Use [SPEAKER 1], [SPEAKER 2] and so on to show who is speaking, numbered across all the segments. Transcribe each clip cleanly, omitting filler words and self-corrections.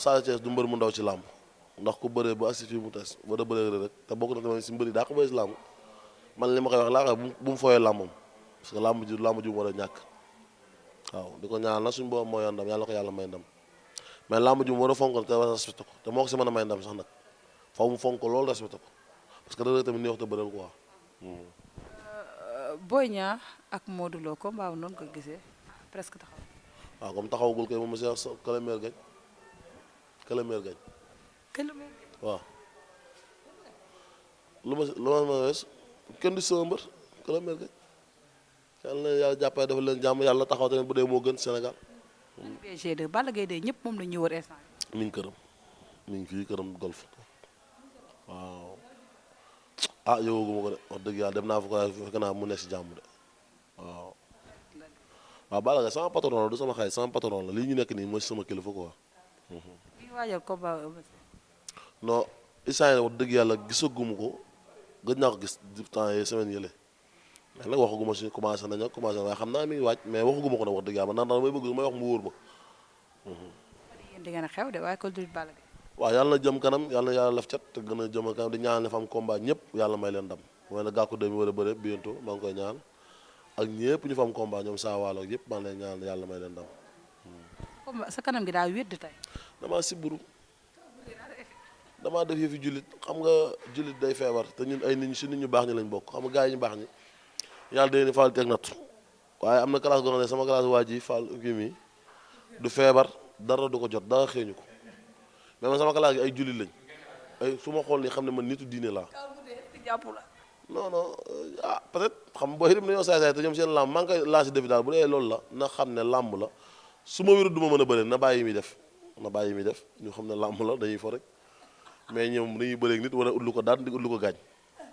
[SPEAKER 1] Sa Thiès du mbër mu ndaw ci làmb ndax ku bëree ba agsi fii mu tes ba da bëree rek te bokk na tamit si mbëri daa ko bëri si làmb man li ma koy wax laa koy bu mu fooyee làmbam parce que làmb ji mu war a ñàkk waaw di ko ñaan na suñu boobu moo yor ndam yàlla ko yàlla may ndam mais làmb ji mu war a fonk te war a respecté ko te moo ko si mën a may ndam sax nag faw mu fonk ko loolu respecté ko parce que dëgg tamit ni wax te bëreel quoi.
[SPEAKER 2] Boy Niang ak Modou Lo combat noonu ko gisee presque taxaw.
[SPEAKER 1] waaw comme taxawagul kay moom monsieur Kelemer gañ Kelemer gañ.
[SPEAKER 2] Kelemer.
[SPEAKER 1] waaw lu ma wees kenn du sama mbër Kelemer gañ yàlla na yàlla jàppale dafa leen jàmm yàlla taxaw tamit bu dee moo gën Sénégal.
[SPEAKER 2] BG2 Balla Gaye 2 ñëpp moom la ñuy wër instant
[SPEAKER 1] mi ngi këram mi ngi fii këram golf waaw ah yëgaguma ko de wax dëgg yàlla dem naa fa ko fekk naa mu nekk si jàmm de waaw. waaw Balla Gaye sama patron la du sama xarit sama patron la lii ñu nekk nii mooy sama kilifa quoi.
[SPEAKER 2] bi ñu waajal combat
[SPEAKER 1] non instant yii wax dëgg yàlla gisaguma ko gëj naa ko gis di temps yii semaine yële mais nag waxaguma si commencé nañu waaye xam naa mi ngi waaj mais waxaguma ko nag wax dëgg yàlla man naan may bëgg may wax mu wóor ma.
[SPEAKER 2] yéen di ngeen a xew de waaye ko du Balla Gaye.
[SPEAKER 1] waaw yàlla na jëm kanam yàlla na yàlla laf cat te gën a jëm kanam di ñaan ne fa am combat ñëpp yàlla may leen ndam mooy la gàkku demi war a bëre bientôt maa ngi koy ñaan ak ñëpp ñu fa am combat ñoom saa waalo ak yëpp maa ngi leen ñaan yàlla may leen ndam.
[SPEAKER 2] combat sa kanam gi daa wér tey.
[SPEAKER 1] damaa sibbiru damaa def yëfi jullit xam nga jullit day feebar te ñun ay nit ñi si nit ñu baax ñi lañ bokk xam nga gars yi ñu baax ñi yàlla day ni faal teg natt waaye am na classe goo xam ne sama classe waa ji faal kii mi du feebar dara du ko jot dara xeeñu ko mais man sama classe gi ay jullit lañ ay su ma xool nii xam ne man nitu diine laa. non non ah peut-être xam booy dem nañoo saay-saay te ñoom seen làmb maa ngi koy lancé défi daal bu dee loolu la na xam ne làmb la su ma wéru du ma mën a bëre na bàyyi mi def ñu xam ne làmb la dañuy fo rek mais ñoom dañuy bëreeg nit war a utlu ko daan di utlu ko gaañ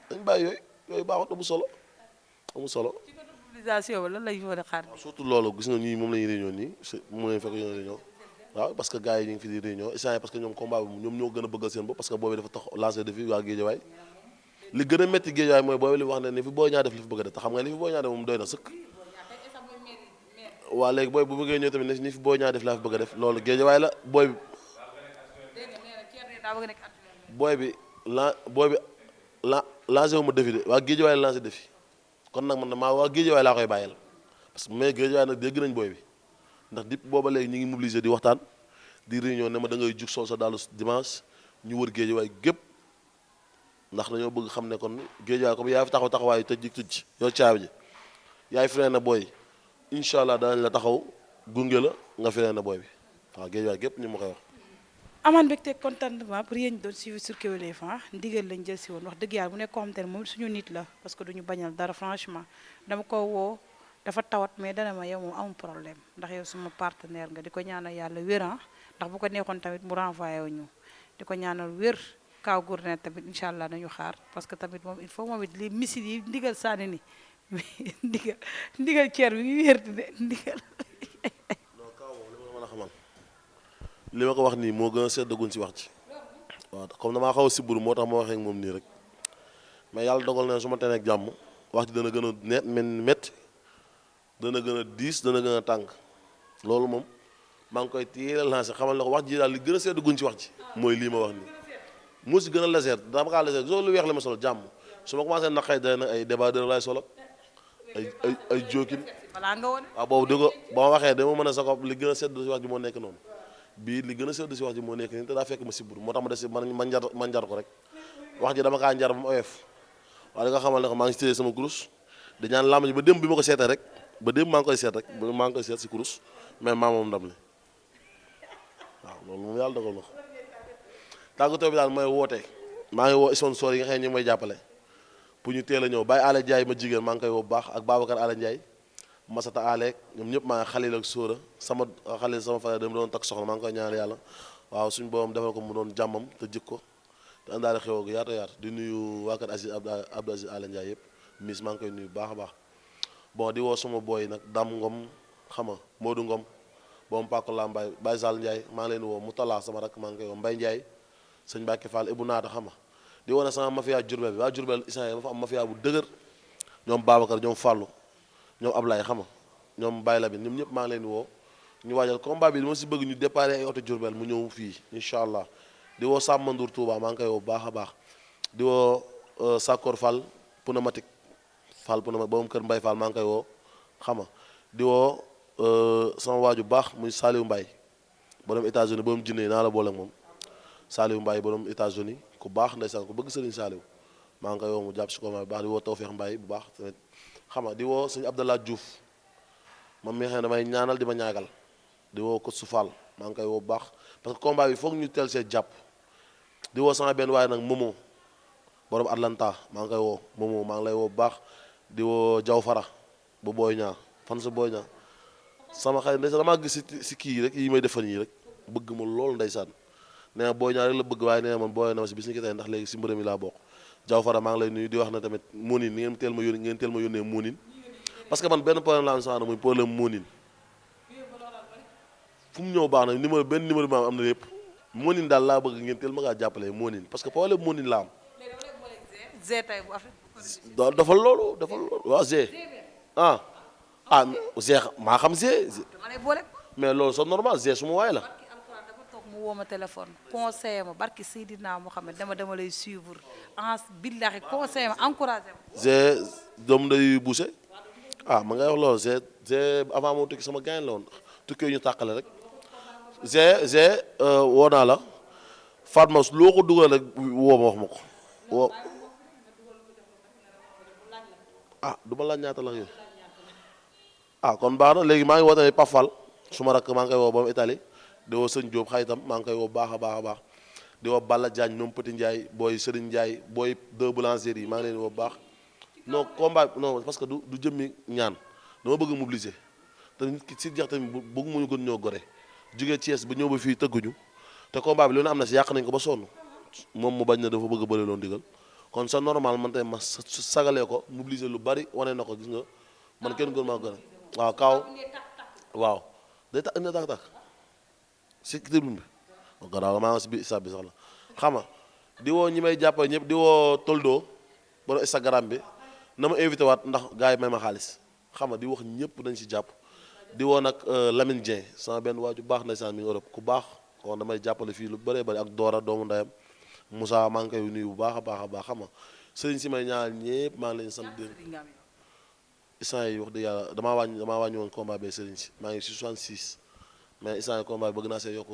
[SPEAKER 1] dañ bàyyi yooyu baaxut amul solo amul solo.
[SPEAKER 2] ci côté mobilisation ba lan lañ war a xaar.
[SPEAKER 1] surtout loolu gis nga ñii moom la ñuy réunion nii mu ngi fekk ñoo réunion waaw parce que gars yi ñu ngi fi di réunion instant parce que ñoom combat bi ñoom ñoo gën a bëggal seen bopp parce que boobu dafa tax lancé défi waa Géejawaay li gën a métti Géejawaay mooy boobu li wax ne ni fi Boy Niang def li fi bëgg a def te xam nga li fi Boy Niang def moom doy na sëkk waaw léegi booy bu bëggee ñëw tamit ni fi Boy Niang def laa fi bëgg a def loolu Géejawaay la booy bi la lancé wu ma défi de waa Géejawaay la lancé défi kon nag man maa waa Géejawaay laa koy bàyyil parce que mais Géejawaay nag dégg nañ booy bi ndax dip booba léegi ñu ngi mobiliser di waxtaan di réunion ne ma da ngay jug sol sa dalu dimanche ñu wër Géejawaay gépp ndax dañoo bëgg xam ne kon Géejawaay comme yaa fi taxaw taxawaayu tëj yow caabi ji yaay freiné na booy incha allah danañ la taxaw gunge la nga freiné na booy bi waaw Géejawaay gépp ñu ma koy wax.
[SPEAKER 2] amaan mbégte contentement pour yéen doon suivre sur Kewel Info ndigal lañ jël si woon wax dëgg yàlla mu nekk koo xamante ne moom suñu nit la parce que duñu bañal dara franchement dama ko woo dafa tawat mais dana ma yow moom amul problème ndax yow suma partenaire nga di ko ñaanal yàlla wér ndax bu ko neexoon tamit mu renvoyé wu ñu di ko ñaanal wér kaw gourné tamit incha allah nañu xaar parce que tamit moom il faut moom it li misil yi ndigal sànni ni ndigal ceer bi ngi wér de ndigal.
[SPEAKER 1] non kaw moom li ma mën a xamal li ma ko wax nii moo gën a seddaguñ si wax ci waaw comme damaa xaw a sibbiru moo tax ma waxee ak moom nii rek mais yàlla dogal na su ma tenee ak jàmm wax ji dana gën a net métti dana gën a diis dana gën a tàng loolu moom maa ngi koy teel a lancé xamal ne ko wax ji daal li gën a seddaguñ ci wax ji mooy lii ma wax nii moo si gën a léger dama kaa léger soo lu weex la ma solo jàmm su ma commencé naqay day nag ay débat de lay solo ay jookin waaw boobu dégg ba ma waxee dama mën a sakob li gën a sedd si wax ji moo nekk noonu bii li gën a sedd si wax ji moo nekk nii te daa fekk ma sibur moo tax ma des si ma njar ko rek wax ji dama kaa njar ba mu oyof waaye li nga xamal ne ko maa ngi si téye sama kurus di ñaan làmb ji ba démb bi ma ko seetee rek ba démb maa ngi koy seet rek maa ngi koy seet si kurus mais maa moom ndam li waaw loolu moom yàlla dogal na ko tàggatoo bi daal mooy woote maa ngi woo sponsor yi nga xam ne ñu ngi may jàppale pour ñu teel a ñëw Baye Alé Ndiaye ma jigéen maa ngi koy woo bu baax ak Babacar Alé Ndiaye Masata Alé ñoom ñëpp maa ngi Xalil ak Sóora sama Xalil sama frère dem doon takk soxna maa ngi koy ñaanal yàlla waaw suñu boobam defal ko mu doon jàmmam te jik ko te àndaale xew ak yaatu yaatu di nuyu waa kër Abdou Aziz Alé Ndiaye yëpp miss maa ngi koy nuyu baax a baax bon di woo sama booy nag Dam Ngom xama Modou Ngom boom Pako Lambaay Baye Sall Ndiaye maa ngi leen di woo mu talaa sama rak maa ngi koy woo Mbaye Ndiaye sëñ Mbacke Fall Ibou Naata xama di wane sama mafia Diourbel bi waa Diourbel isaan dafa am mafia bu dëgër ñoom Babacar ñoom Fallou ñoom Ablaye xama ñoom Baye Labine ñoom ñëpp maa ngi leen di woo ñu waajal combat bi dama si bëgg ñu déparé ay oto Diourbel mu ñëw fii incha allah di woo Samba Ndour Touba maa ngi koy woo bu baax a baax di woo Sakor Fall pneumatique Fall pneumatique borom kër Mbay Fall maa ngi koy woo xam nga di woo sama waaju baax muy Saliou Mbaye borom États-Unis borom jinne naa la boole ak moom Saliou Mbaye borom États-Unis ku baax ndeysaan ku bëgg Serigne Saliou maa ngi koy woo mu jàpp si combat bu baax di woo Tawfekh Mbaye bu baax tamit xam nga di woo sëñ Abdallah Diouf moom mi nga xam ne damay ñaanal di ma ñaagal di woo ko su Fall maa ngi koy woo bu baax parce que combat bi foog ñu teel see jàpp di woo sama benn waaye nag Momo borom Atlanta maa ngi koy woo Momo maa ngi lay woo bu baax di woo Jaw Fara bu Boy Niang fan sa Boy Niang sama xarit ndeysaan damaa gis si kii rek yi may defal yi rek bëgg ma loolu ndeysaan nee na Boy Niang rek la bëgg waaye nee na man booyee na ma si bis ni ki tey ndax léegi si mbërëm yi laa bokk Jaw Fara maa ngi lay nuyu di wax na tamit moonin ni ngeen teel ma yónnee ngeen teel ma yónnee moonin parce que man benn problème la am sax muy problème moonin fu mu ñëw baax na numéro benn numéro bi am na lépp moonin daal laa bëgg ngeen teel ma ngaa jàppale moonin parce que problème moonin la am dafal loolu waaw G ah ah G maa xam G mais loolu c'est normal G suma waay la
[SPEAKER 2] mu woo ma téléphone conseillé ma barki Seydina Mohamed dama lay suivre en billahi conseillé ma encouragé ma.
[SPEAKER 1] G doom day bouché ah ma ngay wax loolu G avant moo tukki sama gain la woon tukki ñu tàqale rek G woo naa la Fatma loo ko dugal rek woo ma wax ma ko woo ah du ma laaj ñaata la yooyu ah kon baax na léegi maa ngi woo tamit Pafal suma rakk maa ngi koy woo ba mu Italie di woo sëñ Diop xayitam maa ngi koy woo baax a baax di woo Balla Diagne ñoom Petit Ndiaye booy Serigne Ndiaye booy deux boulangeries yi maa ngi leen di woo baax non combat non parce que du jëmmi ñaan dama bëgg mobiliser te nit ki si jeex tamit bëgg mu ñu gën ñoo gore jógee Thiès ba ñëw ba fii tëgguñu te combat bi lu ne am na si yàq nañ ko ba sonn moom mu bañ na dafa bëgg a bëri loon digal kon c'est normal man tey ma sagalee ko mobiliser lu bari wane na ko gis nga man kenn gën maa gën waaw kaaw waaw day tax indi tak si tribune bi garaaw maa ngi si biir stade bi sax la xam nga di woo ñi may jàppale ñëpp di woo Toldo borom Instagram bi na ma invité waat ndax gars yi may ma xaalis xam nga di wax ñëpp dañ si jàpp di woo nag Lamine Dieng sama benn waaju baax ndeysaan mi ngi Europe ku baax kon damay jàppale fii lu bëree bëri ak Doora doomu ndeyam Moussa maa ngi koy nuyu bu baax a baax xam nga sëriñ si may ñaanal ñëpp maa ngi leen sant di instant yi wax dëgg yàlla damaa wàññi woon combat bee sëriñ si maa ngi si 66 mais instant yi combat bëgg naa see yokk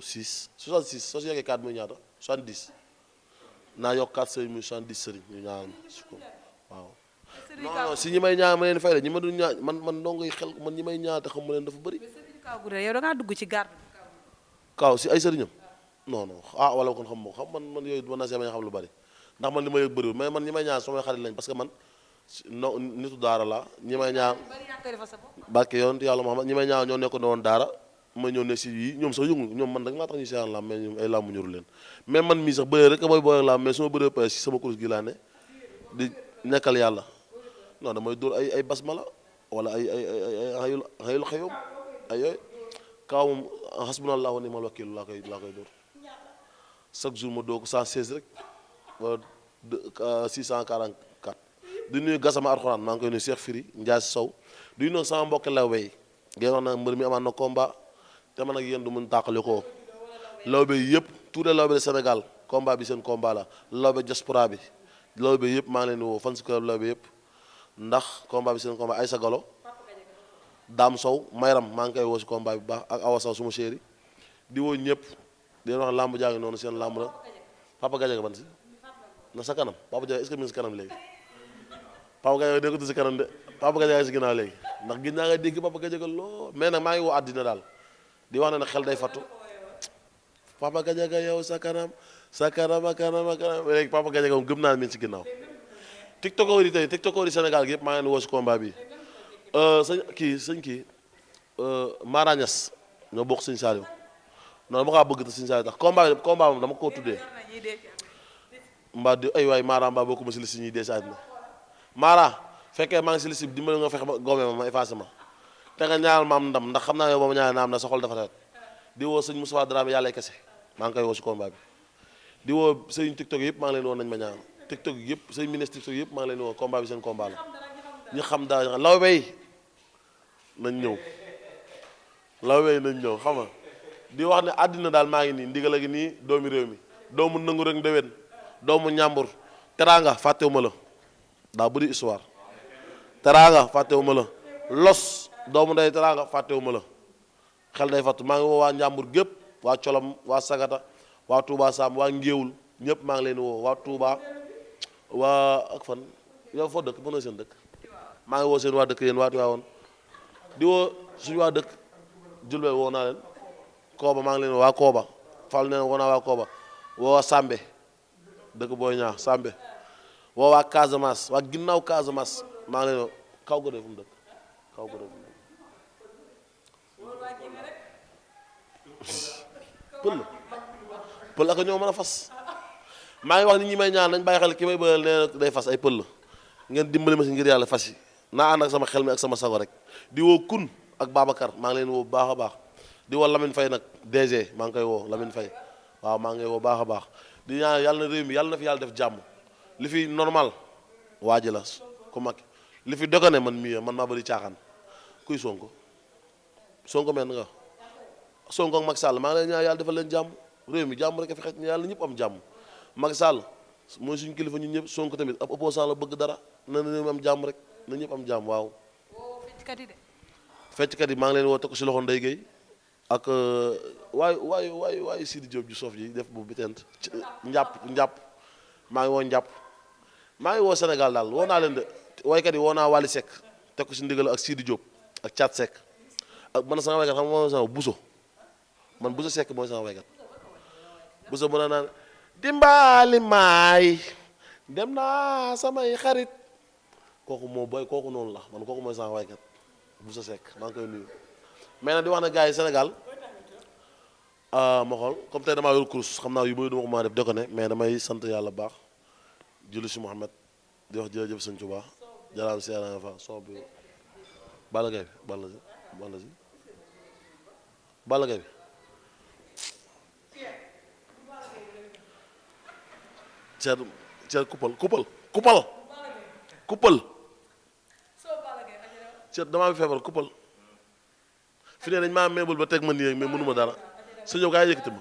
[SPEAKER 1] 6 66 soo si yokkee 4 muy ñaata 70 naa yokk 4 sëriñ muy 70 sëriñ ñu ñaanal si ko waaw non si ñi may ñaan ma leen fay la ñi ma dul ñaan man ndongo yi xel man ñi may ñaan te xam ma leen dafa bëri
[SPEAKER 2] yow da ngaa dugg ci garde
[SPEAKER 1] kaaw si ay sëriñam non ah wala kon xam moo xam man yooyu mën naa see bañ a xam lu bëri ndax man li ma yëg bëriwul mais man ñi may ñaan samay xarit lañ parce que man no nitu daara la ñi may ñaan barke yoon yàlla Muhammad ñi may ñaan ñoo nekkoon woon daara ma ñëw ne si yii ñoom sax yëngu ñoom man rek maa tax ñu seetaan lam mais ñoom ay làmb ñoru leen mais man mii sax bëree rek mooy booy lam mais su ma bëree pare si sama kurus gi laa ne di nekkal yàlla non damay dóor ay basmala wala ay xayul xayum ay yooyu kaw moom hasbunallahu wa ni'mal wakiil laa koy dóor chaque jour ma doo ko 116 rek wala 644 di nuyu Gassama Alxuraan maa ngi koy nuyu Cheikh Firi Ndiaye Sow di nuyu sama mbokk lawbe yi ngeen wax na mbër mi amaan na combat te man ak yéen du mun tàqale ko lawbe yëpp tous les lawbe de Sénégal combat bi seen combat la lawbe diaspora bi lawbe yëpp maa ngi leen di woo fan si club lawbe yëpp ndax combat bi seen combat Aïssa Galo Dame Sow Mayram maa ngi koy woo si combat bi bu baax ak Awa Sow suma chéri di woo ñëpp di leen wax làmb jaa ngi noonu seen làmb la Papa Gadiaga ban si na sa kanam Papa Gadiaga est-ce que mi ngi si kanam léegi Papa Gadiaga dégg ko si kanam de Papa Gadiaga si ginnaaw léegi ndax gis naa nga dégg Papa Gadiaga loo mais nag maa ngi woo àddina daal di wax ne nag xel day fattu Papa Gadiaga yow sa kanam léegi Papa Gadiaga moom gëm naa ne mi ngi si ginnaaw tiktokeur yi tey tiktokeur yi Sénégal gi yëpp maa ngi leen di woo si combat bi sëñ kii Mara Niass ñoo bokk sëñ Saliou non dama kaa bëgg te sëñ Saliou tax combat moom dama koo tuddee mbaa di ay waay Mara mbaa bokkuma si li si ñuy dee si àddina Mara fekkee maa ngi si liste bi dimbali nga fexe ma goome ma effacé ma te nga ñaanal ma am ndam ndax xam naa yow ba ma ñaanal naam na sa xol dafa rafet di woo sëñ Moustapha Dramé yàlla kese maa ngi koy woo si combat bi di woo sëñ TikTok yëpp maa ngi leen woo nañ ma ñaanal TikTok yëpp sëñ ministre TikTok yëpp maa ngi leen woo combat bi seen combat la ñu xam daal law bay nañ ñëw lawbe yi nañ ñëw xam nga di wax ne àddina daal maa ngi nii ndigal a ngi nii doomi réew mi doomu nangu rek ndewén doomu ñàmbur teraanga fàttewuma la daa bëri histoire teraanga fàttewuma la los doomu ndey teraanga fàttewuma la xel day fàttu maa ngi woo waa njàmbur gépp waa colom waa sagata waa Touba Sam waa ngéewul ñëpp maa ngi leen woo waa Touba waa ak fan yow foo dëkk mën na seen dëkk maa ngi woo seen waa dëkk yéen waa Tiwaawoon di woo suñu waa dëkk Julbe woo naa leen Kooba maa ngi leen waa Kooba Fall nee na woo naa waa Kooba woo waa Sambe dëkk booy ñaa Sambe woo waa Casamance waa ginnaaw Casamance maa ngi leen woo kaw ko dee fu mu dëkk kaw ko dee fu mu dëkk pël pël ak ñoo mën a fas maa ngi wax nit ñi may ñaan nañ bàyyi xel ki may bëgg nee na day fas ay pël la ngeen dimbali ma si ngir yàlla fas yi naa ànd ak sama xel mi ak sama sago rek di woo kun ak Babacar maa ngi leen woo bu baax a baax di woo Lamine Faye nag DG maa ngi koy woo Lamine Faye waaw maa ngi koy woo baax a baax di ñaan yàlla na réew mi yàlla na fi yàlla def jàmm li fi normal waa ji la ku mag li fi dogane man mii man maa bëri caaxaan kuy Sonko Sonko men nga Sonko ak Macky Sall maa ngi leen ñaan yàlla defal leen jàmm réew mi jàmm rek a fi xej yàlla ñëpp am jàmm Macky Sall mooy suñu kilifa ñun ñëpp Sonko tamit ab opposant la bëgg dara na ñu am jàmm rek na ñëpp am jàmm waaw. fecckat yi maa ngi leen woo teg ko si loxo Ndeye Gueye ak waaye Sidi Diop ju soof ji def bu bitent njàpp maa ngi woo njàpp maa ngi woo Sénégal daal woo naa leen de waykat yi woo naa Wally Seck teg ko si ndigal ak Sidi Diop ak Thiat Seck ak man sama waykat xam nga mooy sama Bousso man Bousso Seck mooy sama waykat Bousso mën a naan dimbali maay dem naa samay xarit kooku moo boy kooku noonu la man kooku mooy sama waykat Bousso Seck maa ngi koy nuyu mais nag di wax ne gars yi Sénégal ma xool comme tey damaa yor course xam naa yu bëri duma ko mën a def déconné mais damay sant yàlla baax julli si Mouhamed di wax jërëjëf sëñ Tuubaa jaraam seeraan fa son bi Balla Gaye bi Balla Gaye bi ceer kuppal ceer damaa fi feebar kuppal fi ne dañ maa meebul ba teg ma nii rek mais mënuma dara sa ñëw gaa yi yëkkati ma